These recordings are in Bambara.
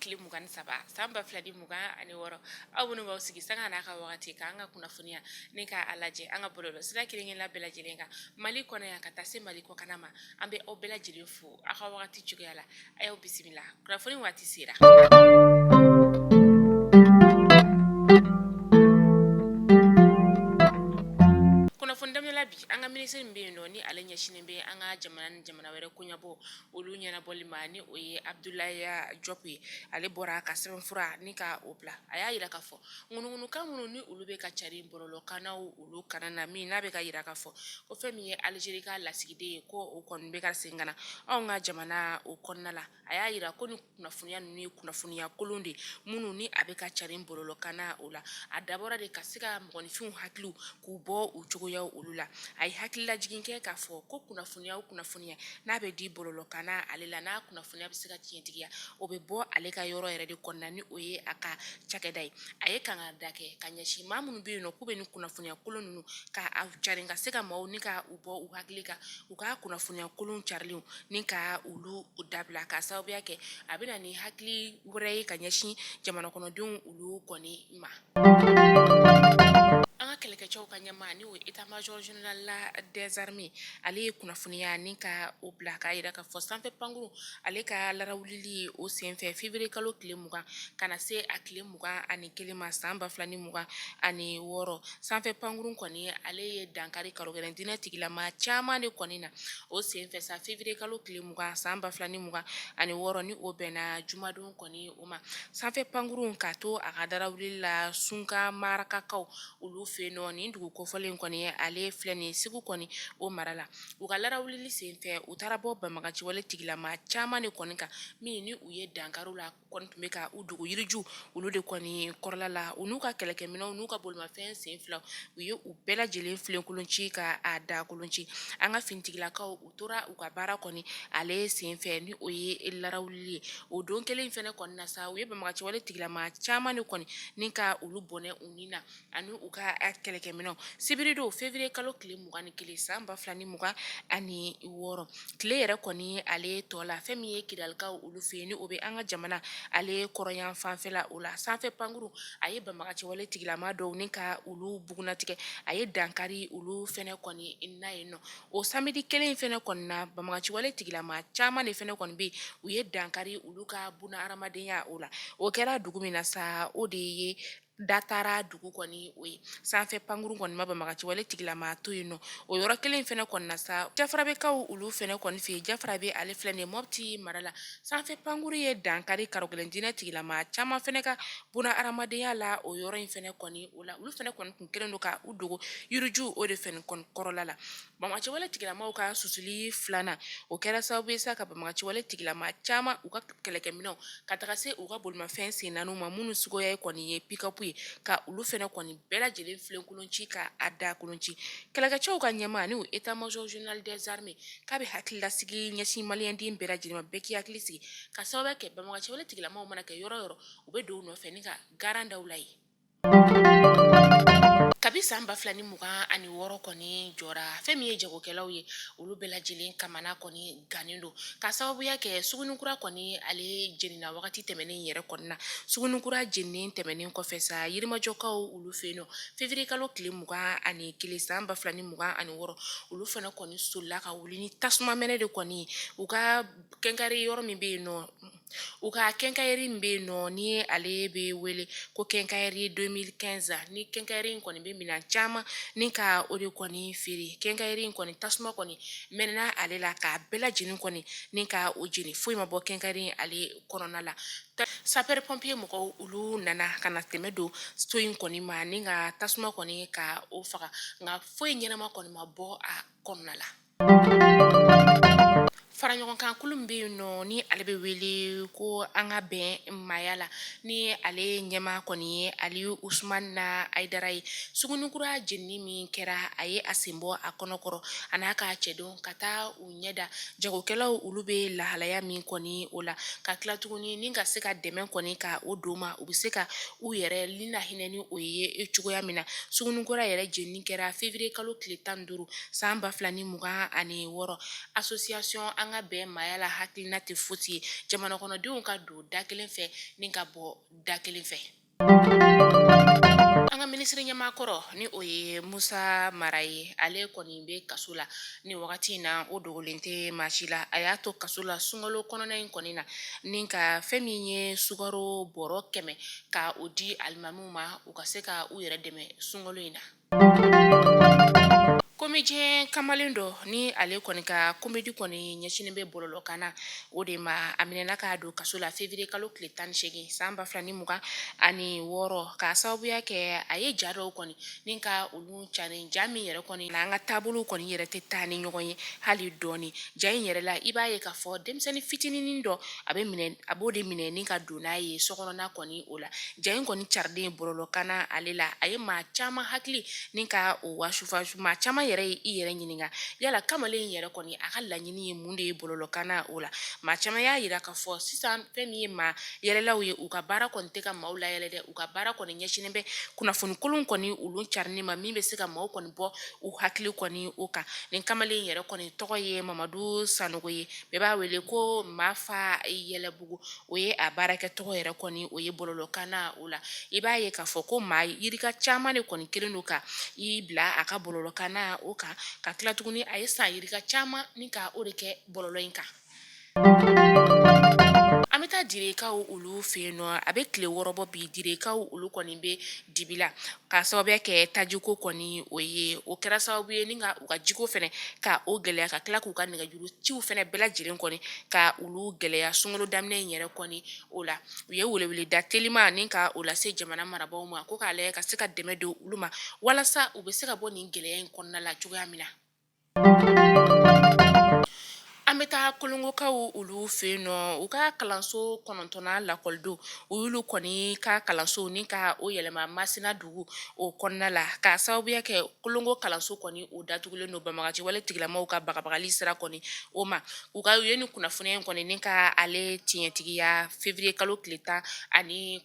tile 23 san 2026. Aw minnu b'aw sigi sanga n'a ka wagati k'an ka kunnafoniya ni k'a lajɛ an ka bɔlɔlɔ sira kelen-kelenna bɛɛ lajɛlen kan Mali kɔnɔ yan ka taa se Mali kɔkanna ma, an bɛ aw bɛɛ lajɛlen fo aw ka wagati cogoya la. A y'aw bisimila, kunnafoni waati sera. Kunnafoni daminɛ la bi, an ka minisiri min bɛ yen nɔ ni ale ɲɛsinnen bɛ an ka jamana ni jamana wɛrɛ koɲɛbɔ olu ɲɛnabɔli ma, ni o ye Abdoulaye Diop ye, ale bɔra ka sɛbɛnfura ni ka o bila. A y'a jira k'a fɔ ŋunuŋunukan minnu ni olu bɛ ka cari bɔlɔlɔkannaw olu kana na, min n'a bɛ ka jira k'a fɔ ko fɛn min ye Algérie ka lasigiden ye, ko o kɔni bɛ ka segin ka na anw ka jamana o kɔnɔna la. A y'a jira ko ni kunnafoniya ninnu ye kunnafoniya kolon de minnu ni a bɛ ka cari bɔlɔlɔkanna o la, a dabɔra de ka se ka mɔgɔninfinw hakiliw k'u bɔ u cogoya olu la. A ye hakililajigin kɛ k'a fɔ ko kunnafoniya o kunnafoniya n'a bɛ di bɔlɔlɔkanna ale la, n'a kunnafoniya bɛ se ka tiɲɛtigiya, o bɛ bɔ ale ka yɔrɔ yɛrɛ de kɔnɔna, ni o ye a ka cakɛda ye. A ye kangarida kɛ ka ɲɛsin maa minnu bɛ yen nɔ k'u bɛ nin kunnafoniya kolon ninnu ka a cari ka se ka maaw ni ka u bɔ u hakili kan, u ka kunnafoniya kolon carilenw ni ka olu dabila, k'a sababuya kɛ a bɛ na ni hakili wɛrɛ ye ka ɲɛsin jamana kɔnɔdenw olu kɔni ma. An ka kɛlɛkɛcɛw ka ɲɛmaa, ni o ye état major général des armées, ale ye kunnafoniya ni ka o bila k'a jira k'a fɔ sanfɛ pankurun ale ka larawulili o senfɛ février kalo tile 20 ka na se a tile 21 ma san 2026, sanfɛ pankurun kɔni ale ye dankari karogɛlɛn diinɛ tigilama caman de kɔni na o senfɛ sa février kalo tile 20 san 2026, ni o bɛnna jumadon kɔni o ma. Sanfɛ pankurun k'a to a ka darawuli la Sunka Marakakaw olu fɛ yen nɔ, nin dugu kofɔlen kɔni ale filɛ nin Segu kɔni o mara la. U ka larawulili senfɛ, u taara bɔ banbaganciwale tigilama caman de kɔni kan, min ni u ye dankari la kɔni tun bɛ ka u dogo yiriju olu de kɔni kɔrɔla la. U n'u ka kɛlɛkɛminɛnw n'u ka bolimafɛn sen fila, u ye u bɛɛ lajɛlen filenkolon ci ka a dakolon ci. An ka finitigilakaw u tora u ka baara kɔni ale senfɛ, ni o ye larawulili ye. O don kelen in fɛnɛ kɔni na sa, u ye banbaganciwale tigilama caman de kɔni ni ka olu bɔnɛ u ni na ani u ka kɛlɛkɛminɛnw. Sibiridon février kalo tile 21 san 2026, tile yɛrɛ kɔni ale tɔ la, fɛn min ye Kidalikaw olu fɛ yen, ni o bɛ an ka jamana ale kɔrɔyan fanfɛla o la, sanfɛ pankurun a ye banbaganciwale tigilama dɔw ni ka olu bugunnatigɛ, a ye dankari olu fɛnɛ kɔni na yen nɔ. O samedi kelen in fɛnɛ kɔni na, banbaganciwale tigilama caman de fɛnɛ kɔni bɛ yen, u ye dankari olu ka buna hadamadenya o la. O kɛra dugu min na sa, o de ye Datara dugu kɔni o ye. Sanfɛ pankurun kɔni ma banbaganciwale tigilama to yen nɔ. O yɔrɔ kelen in fɛnɛ kɔni na sa, Jafarabɛkaw olu fɛnɛ kɔni fɛ yen, Jafarabɛ ale filɛ nin ye Mɔpti mara la, sanfɛ pankurun ye dankari karogɛlɛn diinɛ tigilama caman fɛnɛ ka buna hadamadenya la o yɔrɔ in fɛnɛ kɔni o la. Olu fɛnɛ kɔni tun kɛlen don ka u dogo yiriju o de fɛnɛ kɔni kɔrɔla la. Banbaganciwale tigilamaw ka susuli filanan, o kɛra sababu ye sa ka banbaganciwale tigilama caman u ka kɛlɛkɛminɛnw ka taga se u ka bolimafɛn sen naaniw ma, minnu suguya kɔni ye pick-up ye, ka olu fɛnɛ kɔni bɛɛ lajɛlen filenkolon ci ka a dakolon ci. Kɛlɛkɛcɛw ka ɲɛmaa, ni o état major général des armées, k'a bɛ hakililasigi ɲɛsin maliyɛnden bɛɛ lajɛlen ma, bɛɛ k'i hakili sigi, ka sababu kɛ banbaganciwale tigilamaw mana kɛ yɔrɔ yɔrɔ, u bɛ don u nɔfɛ ni ka garan da u la yen. Kabi san 2026 kɔni jɔra, fɛn min ye jagokɛlaw ye, olu bɛɛ lajɛlen kamana kɔni gannen don, ka sababuya kɛ Suguninkura kɔni ale jenina wagati tɛmɛnen yɛrɛ kɔni na. Suguninkura jeninen tɛmɛnen kɔfɛ sa, Yirimajɔkaw olu fɛ yen nɔ, février kalo tile 21 san 2026, olu fana kɔni solila ka wuli ni tasuma mɛnɛ de kɔni ye. U ka quincaillerie yɔrɔ min bɛ yen nɔ, u ka quincaillerie min bɛ yen nɔ, ni ale bɛ wele ko quincaillerie 2015, ni quincaillerie in kɔni bɛ minɛn caman ni ka o de kɔni feere. Quincaillerie in kɔni tasuma kɔni mɛnɛna ale la k'a bɛɛ lajɛlen kɔni ni ka o jeni, foyi ma bɔ quincaillerie in ale kɔnɔna la. Sapeur pompier mɔgɔw olu nana ka na tɛmɛ don so in kɔni ma ni ka tasuma kɔni ka o faga, nka foyi ɲɛnama kɔni ma bɔ a kɔnɔna la. Fara ɲɔgɔnkan kulu min bɛ yen nɔ, ni ale bɛ wele ko an ka bɛn maaya la, ni ale ɲɛmaa kɔni ye Aliyu Usumani Hayidara ye, Suguninkura jenini min kɛra, a ye a sen bɔ a kɔnɔkɔrɔ a n'a ka cɛdenw ka taa u ɲɛ da jagokɛlaw olu bɛ lahalaya min kɔni o la, ka tila tuguni ni ka se ka dɛmɛ kɔni ka o don ma, u bɛ se ka u yɛrɛ ni lahinɛ ni o ye cogoya min na. Suguninkura yɛrɛ jenini kɛra février kalo tile 15 san 2026. Association an an ka bɛn maaya la hakilina tɛ fosi ye jamana kɔnɔdenw ka don da kelen fɛ ni ka bɔ da kelen fɛ. An ka minisiri ɲɛmaa kɔrɔ ni o ye Musa Mara ye, ale kɔni bɛ kaso la ni wagati in na, o dogolen tɛ maa si la. A y'a to kaso la sunkalo kɔnɔna in kɔni na ni ka fɛn min ye sukaro bɔrɔ 100 ka o di alimamiw ma, u ka se ka u yɛrɛ dɛmɛ sunkalo in na. Comédien kamalen dɔ ni ale kɔni ka comédie kɔni ɲɛsinnen bɛ bɔlɔlɔkan na o de ma, a minɛna k'a don kaso la février kalo tile 18 san 2026, k'a sababuya kɛ a ye ja dɔw kɔni ni ka olu carin, ja min yɛrɛ kɔni na an ka taabolo kɔni yɛrɛ tɛ taa ni ɲɔgɔn ye hali dɔɔni. Ja in yɛrɛ la, i b'a ye k'a fɔ denmisɛnnin fitinin dɔ a bɛ minɛ, a b'o de minɛ ni ka don n'a ye sokɔnɔna kɔni o la. Ja in kɔni carilen bɔlɔlɔkan na ale la, a ye maa caman hakili ni ka o wasufa, maa caman yɛrɛ ye i yɛrɛ ɲininka yala kamalen in yɛrɛ kɔni a ka laɲini ye mun de ye bɔlɔlɔkan na o la. Maa caman y'a yira k'a fɔ sisan fɛn min ye maa yɛlɛlaw ye, u ka baara kɔni tɛ ka maaw layɛlɛ dɛ, u ka baara kɔni ɲɛsinnen bɛ kunnafoni kolon kɔni olu carinni ma min bɛ se ka maaw kɔni bɔ u hakili kɔni o kan. Nin kamalen in yɛrɛ kɔni tɔgɔ ye Mamadu Sanogo ye, bɛɛ b'a wele ko Mafa Yɛlɛbugu, o ye a baarakɛ tɔgɔ yɛrɛ kɔni o ye bɔlɔlɔkan na o la. I b'a ye k'a fɔ ko maa yirika caman de kɔni kelen don ka i bila a ka bɔlɔlɔkan na o kan, ka tila tuguni a ye san yirika caman ni ka o de kɛ bɔlɔlɔ in kan. An bɛ taa Direkaw olu fɛ yen nɔ. A bɛ tile 6 bɔ bi, Direkaw olu kɔni bɛ dibi la k'a sababuya kɛ tajiko kɔni o ye. O kɛra sababu ye ni ka u ka jiko fɛnɛ ka o gɛlɛya, ka tila k'u ka nɛgɛjuru ciw fɛnɛ bɛɛ lajɛlen kɔni ka olu gɛlɛya sunkalo daminɛ in yɛrɛ kɔni o la. U ye weleweleda telima ni ka o lase jamana marabaaw ma ko k'a lajɛ ka se ka dɛmɛ don olu ma walasa u bɛ se ka bɔ nin gɛlɛya in kɔnɔna la cogoya min na. An bɛ taa Kolongokaw olu fɛ yen nɔ. U ka kalanso 9nan lakɔlidenw, u y'olu kɔni ka kalanso ni ka o yɛlɛma Masina dugu o kɔnɔna la, k'a sababuya kɛ Kolongo kalanso kɔni o datugulen don banbagaci wale tigilamaw ka bagabagali sira kɔni o ma. U ka u ye nin kunnafoniya in kɔni ni ka ale tiɲɛtigiya février kalo tile 19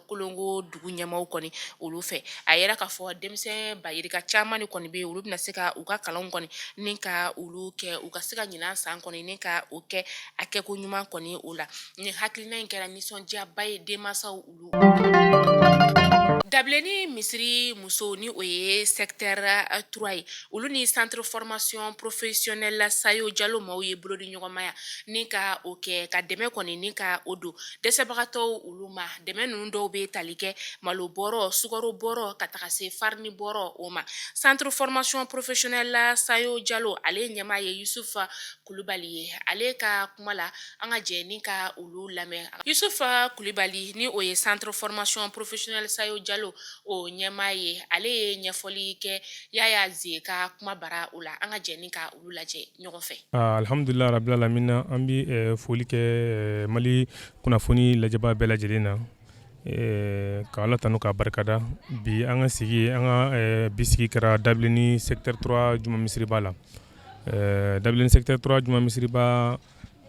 Kolongo dugu ɲɛmaaw kɔni olu fɛ. A yɛrɛ k'a fɔ denmisɛn ba yirika caman de kɔni bɛ yen, olu bɛna se ka u ka kalanw kɔni ni ka olu kɛ, u ka se ka ɲinan san kɔni ni ka o kɛ a kɛko ɲuman kɔni o la. Nin hakilina in kɛra nisɔndiyaba ye denmansaw olu. Dabilenni misiri musow ni o ye secteur 3 ye, olu ni centre formation professionnelle Sayo Jalo maaw ye bolodi ɲɔgɔnmaya ni ka o kɛ ka dɛmɛ kɔni ni ka o don dɛsɛbagatɔw olu ma. Dɛmɛ ninnu dɔw bɛ tali kɛ malo bɔrɔ, sukaro bɔrɔ, ka taga se farini bɔrɔ o ma. Centre formation professionnelle Sayo Jalo, ale ɲɛmaa ye Yusufa Kulubali ye. Ale ka kuma la, an ka jɛ ni ka olu lamɛn. Yusufa Kulubali ni o ye centre formation professionnelle Sayo Jalo o ɲɛmaa ye, ale ye ɲɛfɔli kɛ Yaya Ze ka kuma bara o la. An ka jɛ ni ka olu lajɛ ɲɔgɔn fɛ. Alhamdulillah rabbil alamina. An bɛ foli kɛ Mali kunnafoni lajɛbaa bɛɛ lajɛlen na, ka Ala tanu k'a barikada. Bi an ka sigi, an ka bi sigi kɛra Dabilenni secteur 3 juma misiriba la. Dabilenni secteur 3 juma misiriba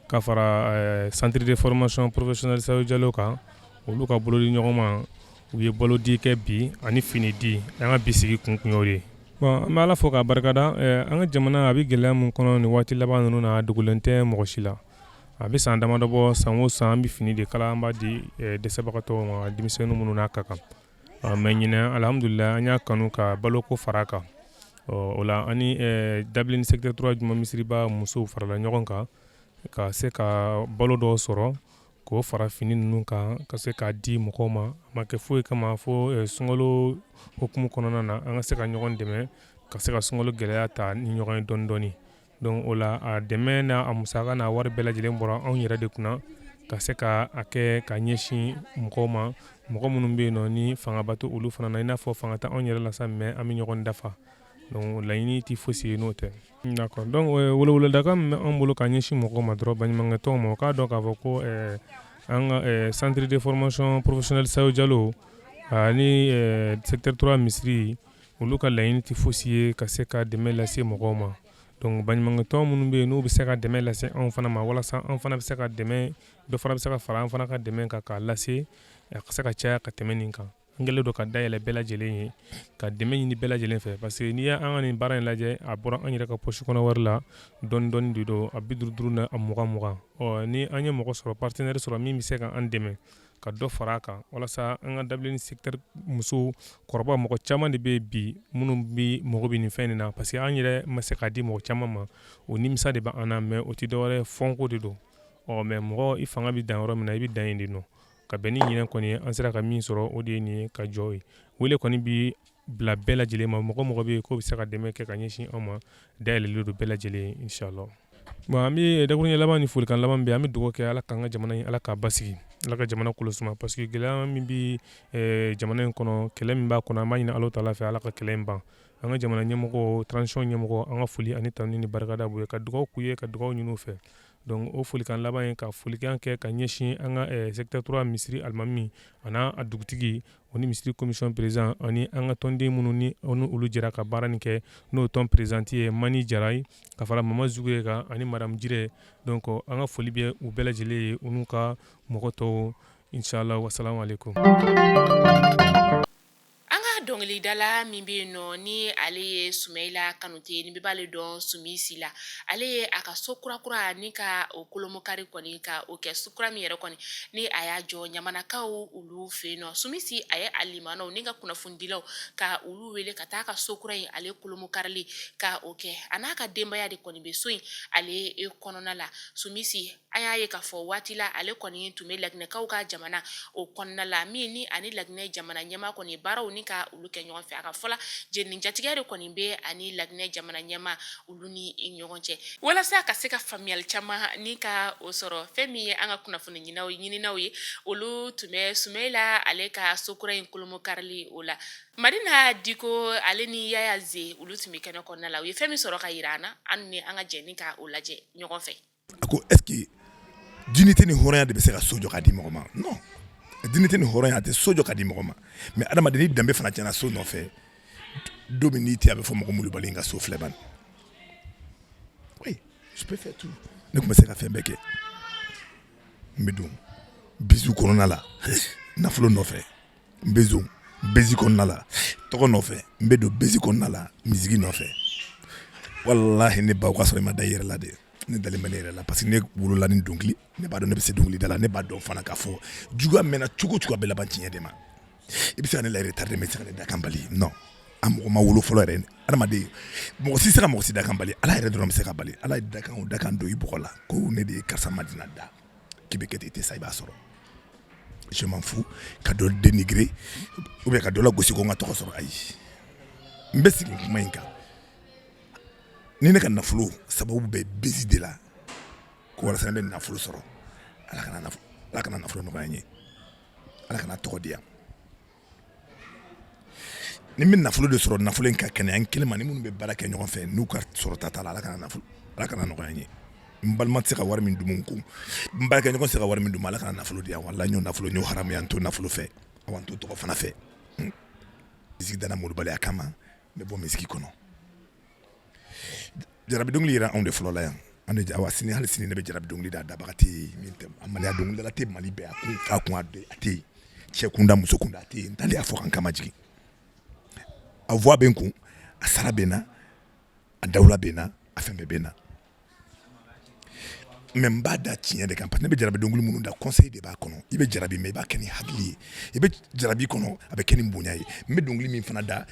ka fara centre de formation professionnelle Sayo Jalo kan, olu ka bolodi ɲɔgɔn ma, u ye balo di kɛ bi ani fini di. An ka bi sigi kun kun y'o ye. Bon, an bɛ Ala fo k'a barikada. An ka jamana a bɛ gɛlɛya min kɔnɔ nin waati laban ninnu na, a dogolen tɛ mɔgɔ si la. A bɛ san damadɔ bɔ, san o san an bɛ fini de kala, an b'a di dɛsɛbagatɔw ma, denmisɛnnin minnu n'a ka kan. Mais ɲinan, alhamdulillah, an y'a kanu ka baloko fara a kan. O la, an ni Dabilenni secteur 3 juma misiriba musow farala ɲɔgɔn kan ka se ka balo dɔw sɔrɔ k'o fara fini ninnu kan, ka se k'a di mɔgɔw ma. A ma kɛ foyi kama fo sunkalo hukumu kɔnɔna na, an ka se ka ɲɔgɔn dɛmɛ ka se ka sunkalo gɛlɛya ta ni ɲɔgɔn ye dɔɔni dɔɔni. Donc o la, a dɛmɛ n'a a musaka n'a wari bɛɛ lajɛlen bɔra anw yɛrɛ de kunna ka se ka a kɛ ka ɲɛsin mɔgɔw ma, mɔgɔ minnu bɛ yen nɔ ni fangaba tɛ olu fana na, i n'a fɔ fanga tɛ anw yɛrɛ la sa, mais an bɛ ɲɔgɔn dafa. Donc laɲini tɛ fosi ye n'o tɛ. D'accord. Donc weleweledakan min bɛ anw bolo ka ɲɛsin mɔgɔw ma dɔrɔn, baɲumankɛtɔnw ma, u k'a dɔn k'a fɔ ko an ka centre de formation professionnelle Sayo Jalo ani secteur 3 misiri, olu ka laɲini tɛ fosi ye ka se ka dɛmɛ lase mɔgɔw ma. Donc baɲumankɛtɔn minnu bɛ yen, n'u bɛ se ka dɛmɛ lase anw fana ma, walasa anw fana bɛ se ka dɛmɛ dɔ fana bɛ se ka fara an fana ka dɛmɛ kan k'a lase, a ka se ka caya ka tɛmɛ nin kan. An kɛlen don ka dayɛlɛ bɛɛ lajɛlen ye, ka dɛmɛ ɲini bɛɛ lajɛlen fɛ, parce que n'i y'an ka nin baara in lajɛ, a bɔra an yɛrɛ ka poche kɔnɔ wari la dɔɔni dɔɔni de don, a 50 50 na a 20 20. Ɔ ni an ye mɔgɔ sɔrɔ, partenaire sɔrɔ min bɛ se ka an dɛmɛ ka dɔ fara a kan, walasa an ka Dabilenni secteur musow kɔrɔba, mɔgɔ caman de bɛ bi minnu bɛ mago bɛ nin fɛn nin na, parce que an yɛrɛ ma se k'a di mɔgɔ caman ma. O nimisa de bɛ an na, mais o tɛ dɔwɛrɛ, fɔnko de don. Ɔ mais mɔgɔ i fanga bɛ dan yɔrɔ min na, i bɛ dan yen de nɔ. Ka bɛn ni ɲinɛ kɔni ye, an sera ka min sɔrɔ, o de ye nin ye ka jɔ ye. Wele kɔni bɛ bila bɛɛ lajɛlen ma, mɔgɔ mɔgɔ bɛ yen k'o bɛ se ka dɛmɛ kɛ ka ɲɛsin an ma, dayɛlɛlen don bɛɛ lajɛlen ye, inshallah. Bon, an bɛ dakuruɲɛ laban ni folikan laban bɛ, an bɛ dugawu kɛ Ala k'an ka jamana in, Ala k'a basigi, Ala ka jamana kolo suma, parce que gɛlɛya min bɛ jamana in kɔnɔ, kɛlɛ min b'a kɔnɔ, an b'a ɲini Ala taala fɛ, Ala ka kɛlɛ in ban. An ka jamana ɲɛmɔgɔ, transition ɲɛmɔgɔ, an ka foli ani tanu ni barikada b'u ye, ka dugawu k'u ye, ka dugawu ɲini u fɛ. Donc o folikan laban ye ka folikan kɛ ka ɲɛsin an ka secteur 3 misiri alimami a n'a a dugutigi, o ni misiri commission président, ani an ka tɔnden minnu ni olu jɛra ka baara nin kɛ, n'o tɔn présidente ye Mani Jara ye, ka fara Mama Zuge kan ani madame Jire. Donc an ka foli bɛ u bɛɛ lajɛlen ye, u n'u ka mɔgɔ tɔw, inshallah. Wasalamu alaikum. An ka dɔnkilidala min bɛ yen nɔ, ni ale ye Sumayila Kanute, ni bɛɛ b'ale dɔn Sumisi la, ale ye a ka so kurakura ni ka o kolomokari kɔni ka o kɛ. So kura min yɛrɛ kɔni ni a y'a jɔ Ɲamanakaw olu fɛ yen nɔ, Sumisi a ye a limanaw ni ka kunnafonidilaw ka olu wele ka taa a ka so kura in ale kolomokarili ka o kɛ. A n'a ka denbaya de kɔni bɛ so in ale kɔnɔna la. Sumisi, an y'a ye k'a fɔ waati la ale kɔni tun bɛ Laginɛkaw ka jamana o kɔnɔna la, min ni ani Laginɛ jamana ɲɛmaa kɔni baaraw ni ka olu kɛ ɲɔgɔn fɛ. A ka fɔ la, jeni jatigiya de kɔni bɛ ani Laginɛ jamana ɲɛmaa olu ni ɲɔgɔn cɛ, walasa ka se ka faamuyali caman ni ka o sɔrɔ. Fɛn min ye an ka kunnafoni ɲininaw ye, olu tun bɛ Sumayila ale ka so kura in kolomokarili o la. Madina Diko, ale ni Yaya Ze, olu tun bɛ kɛnɛ kɔnɔna la. U ye fɛn min sɔrɔ ka yira an na, an ni an ka jɛ ni ka o lajɛ ɲɔgɔn fɛ. A ko est-ce que dignité ni hɔrɔnya de bɛ se ka so jɔ ka di mɔgɔ ma? Non, dignité ni hɔrɔnya a tɛ so jɔ ka di mɔgɔ ma. Mais adamaden ni danbe fana tiɲɛna so nɔfɛ, don min n'i tɛ, a bɛ fɔ mɔgɔ molobali ka so filɛ bani. Oui, je peux faire tout. Ne tun bɛ se ka fɛn bɛɛ kɛ. N bɛ don buzz kɔnɔna la nafolo nɔfɛ, n bɛ don buzz kɔnɔna la tɔgɔ nɔfɛ, n bɛ don buzz kɔnɔna la musique nɔfɛ. Walahi, ne ba, o ka sɔrɔ i ma da i yɛrɛ la dɛ. Ne dalen bɛ ne yɛrɛ la, parce que ne wolola ni dɔnkili. Ne b'a dɔn ne bɛ se dɔnkili da la. Ne b'a dɔn fana k'a fɔ juguya mɛnna cogo o cogo, a bɛ laban tiɲɛ de ma. I bɛ se ka ne la retardé, mais i tɛ se ka ne dakan bali. Non, a mɔgɔ ma wolo fɔlɔ yɛrɛ. Adamaden, mɔgɔ si tɛ se ka mɔgɔ si dakan bali. Ala yɛrɛ dɔrɔn bɛ se ka bali. Ala ye dakan o dakan don i bɔgɔ la ko ne de ye karisa Madina da, k'i bɛ kɛ ten, i tɛ sa, i b'a sɔrɔ. Je m'en fous ka dɔ dénigrer ou bien ka dɔ lagosi ko n ka tɔgɔ sɔrɔ. Ayi, n bɛ segin kuma in kan. Ni ne ka nafolo sababu bɛ buzz de la ko walasa ne bɛ nafolo sɔrɔ, Ala kana nafolo nɔgɔya n ye, Ala kana tɔgɔ di yan. Ni n bɛ nafolo de sɔrɔ, nafolo in ka kɛnɛya n kelen ma, ni minnu bɛ baara kɛ ɲɔgɔn fɛ, n'u ka sɔrɔta t'a la, Ala kana nɔgɔya n ye. N balima tɛ se ka wari min dun n kun, n baarakɛɲɔgɔn tɛ se ka wari min dun, Ala kana nafolo di yan. Walahi, n y'o nafolo, n y'o haramuya. N t'o nafolo fɛ, awa n t'o tɔgɔ fana fɛ. Musique danna molobaliya kama, n bɛ bɔ musique kɔnɔ. Jarabi dɔnkili yɛrɛ, anw de fɔlɔ la yan. An de, awa sini, hali sini ne bɛ jarabi dɔnkili da. A dabaga tɛ yen min tɛ maliya dɔnkilidala tɛ Mali bɛɛ. A kun fa kun, a tɛ yen. Cɛ kunda, muso kunda, a tɛ yen. N t'ale y'a fɔ ka n kama jigin. A voix bɛ n kun, a sara bɛ n na, a dawula bɛ n na, a fɛn bɛɛ bɛ n na. Mais n b'a da tiɲɛ de kan, parce que ne bɛ jarabi dɔnkili minnu da, conseil de b'a kɔnɔ. I bɛ jarabi, mais i b'a kɛ ni hakili ye. I bɛ jarabi kɔnɔ, a bɛ kɛ ni bonya ye. N bɛ dɔnkili min fana da,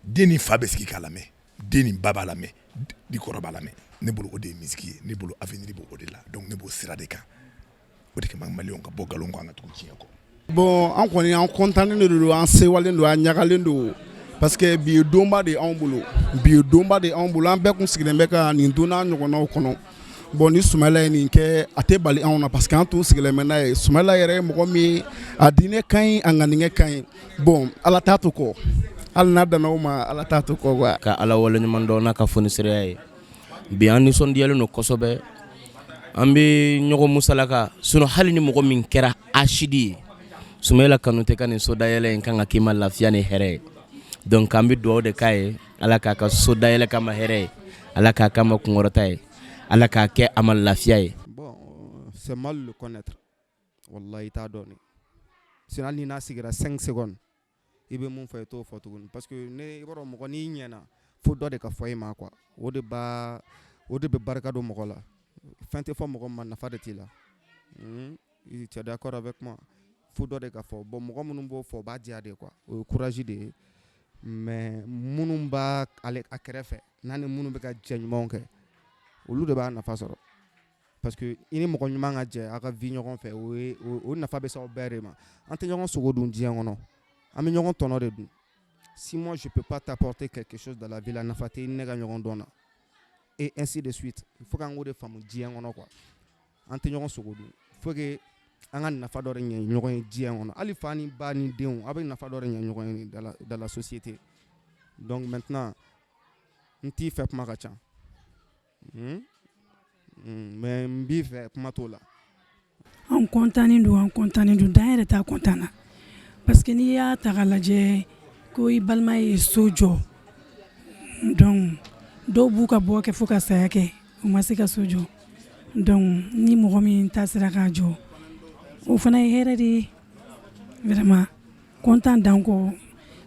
den ni fa bɛ sigi k'a lamɛn, den ni ba b'a lamɛn, di kɔrɔ b'a lamɛn. Ne bolo, o de ye musique ye. Ne bolo, avenir b'o de la. Donc ne b'o sira de kan. O de kama, maliyɛnw ka bɔ nkalon kɔ, an ka tugu tiɲɛ kɔ. Bon, an kɔni, an kɔntannen de don, an sewalen don, an ɲagalen don, parce que bi ye donba de anw bolo, bi ye donba de anw bolo. An bɛɛ kun sigilen bɛ ka nin don n'a ɲɔgɔnnaw kɔnɔ. Bon, ni Sumayila ye nin kɛ, a tɛ bali anw na, parce que an tun sigilen bɛ n'a ye. Sumayila yɛrɛ ye mɔgɔ min ye, a diinɛ ka ɲi, a ŋaniya ka ɲi. Bon, Ala t'a to kɔ, hali n'a danna o ma, Ala t'a to kɔ quoi. Ka Ala waleɲuman dɔn n'a ka fonisireya ye. Bi an nisɔndiyalen don kosɛbɛ, an bɛ ɲɔgɔn musalaka. Sinon hali ni mɔgɔ min kɛra asidi ye, Sumayila Kanute ka nin sodayɛlɛ in kan ka k'i ma lafiya ni hɛrɛ ye. Donc an bɛ dugawu de k'a ye, Ala k'a ka sodayɛlɛ k'a ma hɛrɛ ye, Ala k'a k'a ma kunkɔrɔta ye, Ala k'a kɛ a ma lafiya ye. Bon, c'est mal le connaître. Wallahi, i t'a dɔn. Sinon hali ni n'a sigira 5 secondes, i bɛ mun fɔ, i t'o fɔ tuguni, parce que ne, i b'a dɔn, mɔgɔ n'i ɲɛna, fo dɔ de ka fɔ i ma quoi. O de b'a, o de bɛ barika don mɔgɔ la. Fɛn tɛ fɔ mɔgɔ ma, nafa de t'i la. Tu es d'accord avec moi? Fo dɔ de ka fɔ. Bon, mɔgɔ minnu b'o fɔ, o b'a diya de quoi, o ye courage de ye. Mais minnu b'a ale a kɛrɛfɛ n'a ni minnu bɛ ka jɛ ɲumanw kɛ, olu de b'a nafa sɔrɔ, parce que i ni mɔgɔ ɲuman ka jɛ aw ka vie ɲɔgɔn fɛ, o ye o nafa bɛ se aw bɛɛ de ma. An tɛ ɲɔgɔn sogo dun diɲɛ kɔnɔ, an bɛ ɲɔgɔn tɔnɔ de dun. Si moi je peux pas t'apporter quelque chose dans la vie la, nafa tɛ ne ka ɲɔgɔn dɔn na, et ainsi de suite. Il faut k'an k'o de faamu diɲɛ kɔnɔ quoi. An tɛ ɲɔgɔn sogo dun, faut que an ka nafa dɔ de ɲɛ ɲɔgɔn ye diɲɛ kɔnɔ. Hali fa ni ba ni denw, aw bɛ nafa dɔ de ɲɛ ɲɔgɔn ye dans la société. Donc maintenant, n t'i fɛ kuma ka ca, Mais n b'i fɛ, kuma t'o la. An kɔntannen don, an kɔntannen don, dan yɛrɛ t'a kɔntan na, parce que n'i y'a ta k'a lajɛ ko i balima ye so jɔ, donc dɔw b'u ka bɔ kɛ fo ka saya kɛ, u ma se ka so jɔ. Donc ni mɔgɔ min ta sera k'a jɔ, o fana ye hɛrɛ de ye. Vraiment, kɔntan dan kɔ,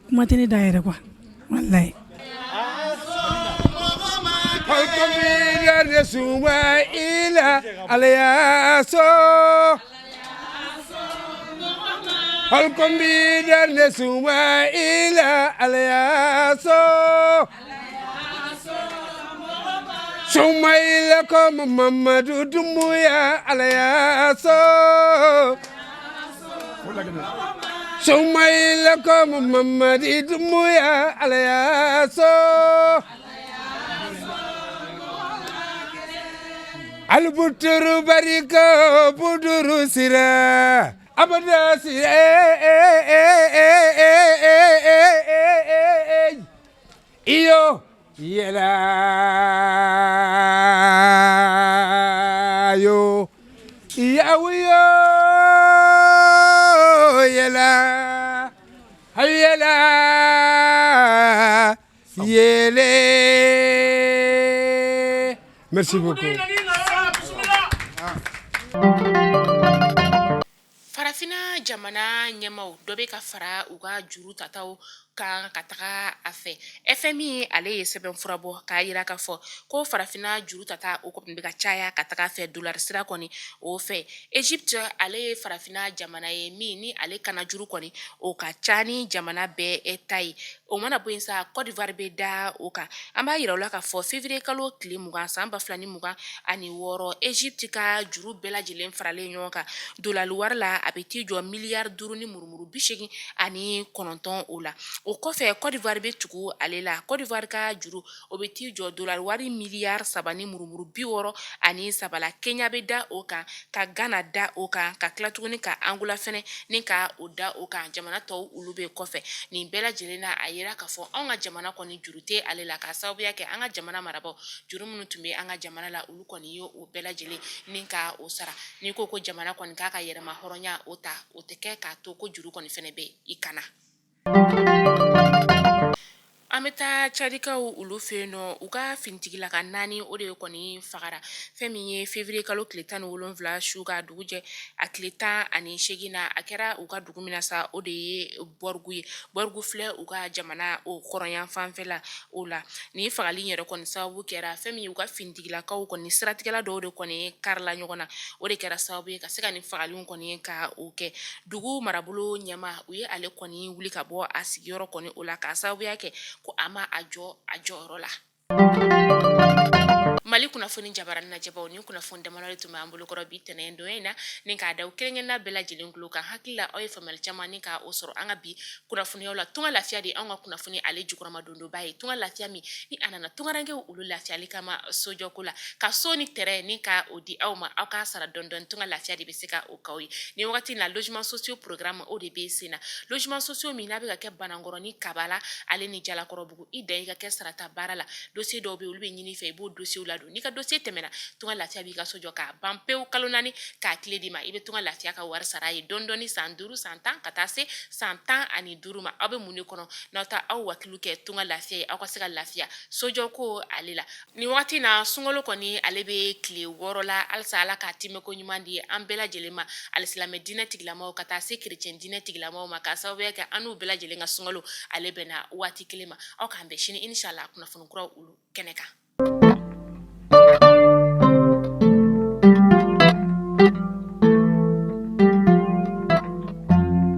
kuma tɛ ne da yɛrɛ quoi, walayi. Sumaila alayaso holko mbiɗen Sumaila alayaso Sumaila ko Mamadou Doumbouya alayaso Sumaila ko Mamadi Doumbouya alayaso albuturu barika buduru sira abada sira iyo yela yo yawiyo yela hayela yele. Merci beaucoup. Farafinna jamana ɲɛmaw dɔ bɛ ka fara u ka juru tataw kan ka taga a fɛ. FMI ale ye sɛbɛn fura bɔ k'a jira k'a fɔ ko farafinna juru tata o kɔni bɛ ka caya ka taga a fɛ, dolari sira kɔni o fɛ. Egypte ale ye farafinna jamana ye min ni ale kana juru kɔni o ka ca ni jamana bɛɛ ta ye. O mana bɔ yen sa, Côte d'Ivoire bɛ da o kan. An b'a yira u la k'a fɔ février kalo tile 20 san 2026, Egypte ka juru bɛɛ lajɛlen faralen ɲɔgɔn kan dolari wari la, a bɛ t'i jɔ miliyari 5 ni murumuru 89 o la. O kɔfɛ, Côte d'Ivoire bɛ tugu ale la. Côte d'Ivoire ka juru o bɛ t'i jɔ dolari wari miliyari 3 ni murumuru 63 la. Kenya bɛ da o kan, ka Ghana da o kan, ka tila tuguni ka Angola fɛnɛ ni ka o da o kan. Jamana tɔw olu bɛ kɔfɛ. Nin bɛɛ lajɛlen na, a yira k'a fɔ anw ka jamana kɔni juru tɛ ale la, k'a sababuya kɛ an ka jamana marabaaw, juru minnu tun bɛ an ka jamana la, olu kɔni ye o bɛɛ lajɛlen ni ka o sara. N'i ko ko jamana kɔni k'a ka yɛrɛma hɔrɔnya o ta, o tɛ kɛ k'a to ko juru kɔni fɛnɛ bɛ i kana. An bɛ taa Cadikaw olu fɛ yen nɔ. U ka finitigilaka naani o de kɔni fagara fɛn min ye février kalo tile 17 su ka dugu jɛ a tile 18 na. A kɛra u ka dugu min na sa, o de ye Bɔrgu ye. Bɔrgu filɛ u ka jamana o kɔrɔnya fanfɛla o la. Nin fagali yɛrɛ kɔni sababu kɛra fɛn min ye, u ka finitigilakaw kɔni siratigɛla dɔw de kɔni karila ɲɔgɔn na. O de kɛra sababu ye ka se ka nin fagali kɔni ka o kɛ. Dugu marabolo ɲɛmaa, u ye ale kɔni wuli ka bɔ a sigiyɔrɔ kɔni o la, k'a sababuya kɛ ko a ma a jɔ a jɔyɔrɔ la. Mali kunnafoni jabaranin lajɛbaw, ni kunnafoni damadɔ de tun b'an bolokɔrɔ bi tɛnɛn don in na, ni k'a da kelenkelenna bɛɛ lajɛlen tulo kan. Hakili la, aw ye faamuyali caman ni ka o sɔrɔ an ka bi kunnafoniyaw la. Tunga lafiya de anw ka kunnafoni ale jukɔrɔma dondoba ye. Tunga lafiya min ni a nana tungarankew olu lafiyali kama sojɔko la, ka so ni terrain ni ka o di aw ma, aw k'a sara dɔɔni dɔɔni. Tunga lafiya de bɛ se ka o k'aw ye nin wagati na. Logement sociaux programme o de bɛ sen na. Logement sociaux min n'a bɛ ka kɛ Banankɔrɔ ni Kabala ale ni Jalakɔrɔbugu, i dan i ka kɛ sarata baara la. Dossier dɔw bɛ yen, olu bɛ ɲini i fɛ, i b'o dossier ladon. N'i ka dossier tɛmɛna, Tunga Lafiya b'i ka so jɔ k'a ban pewu kalo 4 k'a tile d'i ma. I bɛ Tunga Lafiya ka wari sara ye dɔɔni dɔɔni, san 5, san 10, ka taa se san 15 ma. Aw bɛ mun de kɔnɔ n'aw taa aw wakilu kɛ Tunga Lafiya ye, aw ka se ka lafiya sojɔ ko ale la? Nin waati na, sunkalo kɔni ale bɛ tile 6 la halisa. Ala k'a timɛko ɲuman di an bɛɛ lajɛlen ma, alisilamɛ diinɛ tigilamaw ka taa se kerecɛn diinɛ tigilamaw ma, k'a sababuya kɛ an n'u bɛɛ lajɛlen ka sunkalo ale bɛnna waati kelen ma. Aw k'an bɛn sini, inshallah, kunnafoni kuraw olu kɛnɛ kan.